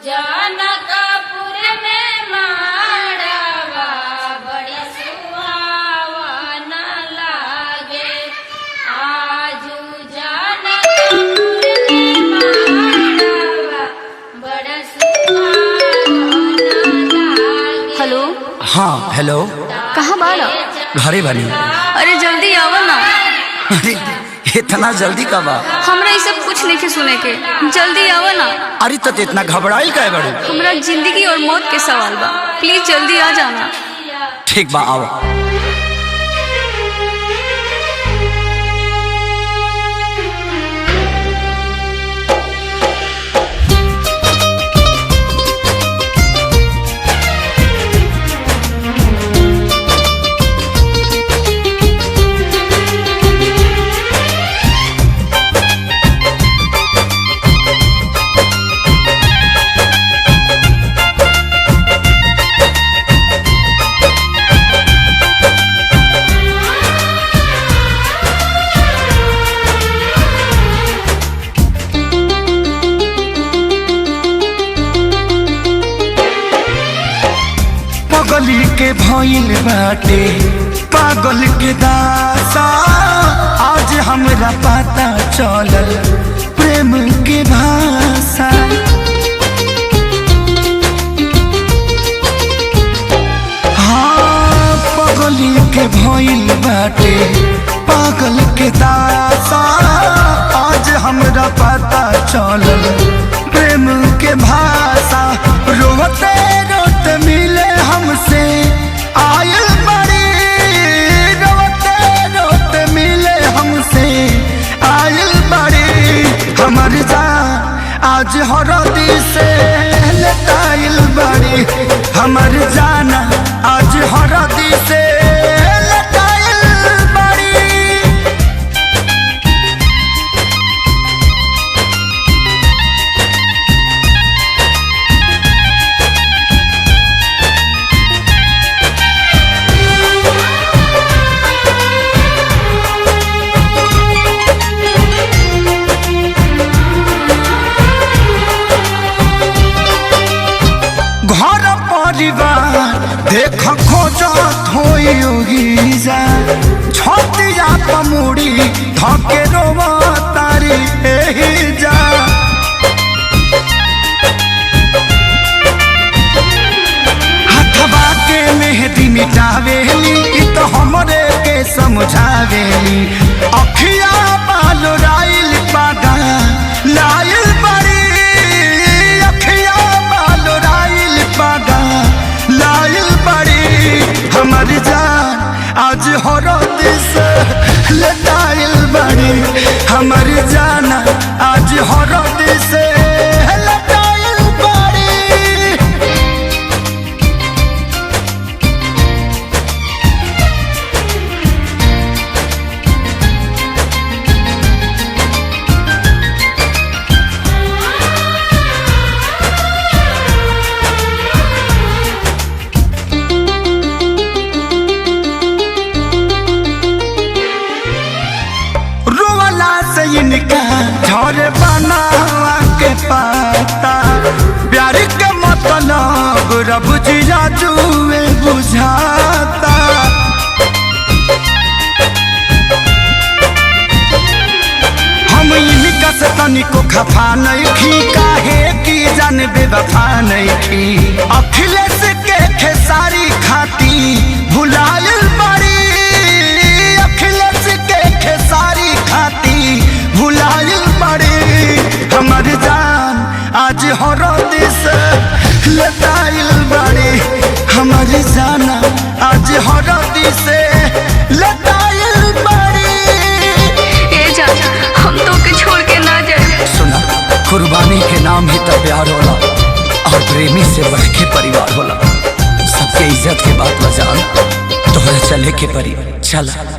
जनकपुर में माड़वा बड़ी सुहावन लागे। आजू जनकपुर में माड़वा बड़ा सुहावन लागे। हेलो। हाँ हेलो। कहाँ बाड़ा? घरे बनी। अरे जल्दी आवा ना। अरे इतना जल्दी कब आ? हमरा ये सब कुछ नहीं सुने के, जल्दी आवा ना। अरे तो इतना घबराइल काहे बड़ू? हमरा जिंदगी और मौत के सवाल बा, प्लीज जल्दी आ जाना। ठीक बा, आओ। पगली के भइल बाटे पागल के दासा, आज हमरा पता चलल प्रेम के भाषा। हाँ पगली के भइल बाटे पागल के दासा, आज हमरा पता चलल प्रेम के भाषा। रोते रोते मिले हमसे आयल बड़ी, रोते रोते मिले हमसे आयल बड़ी। हमर जान आज हरदी से लटाइल बड़ी, हमर जाना आज हरदी से लटाइल बड़ी। घर परिवार देख खोजत होई जा, छतिया पमुड़ी धके रोवा तारी एही जा। हथवा के मेहदी मिटावेली इ तो हमरे के समझावेली। अखिया बालो राइल पादा लाइल बड़ी, अखिया बालो राइल पादा लाइल बड़ी। हमर जान आज हरद से लटाइल बड़ी, हमर जान आज हरद से लटाइल बड़ी। रोवला से इनका झर बनावा के पाता, प्यार के मतलब रब जिया जुए बुझाता। हम इनका से तनिको खफा नहीं खी, काहे की जान बेवफा नहीं खी। अखिलेश के खेसारी खाती भुलाइल बड़ी, अखिलेश के खेसारी खाती भुलाइल बड़ी। हमर जान आज हरद से लटाइल बड़ी, हमर जान आज हरद से लटाइल बड़ी। ए जान, हम तो के छोड़ के ना जाए। सुना, कुर्बानी के नाम ही तो प्यार होला और प्रेमी से बढ़ के परिवार होला। सबके इज्जत के बात बजान तोहरा चले के परी। चला।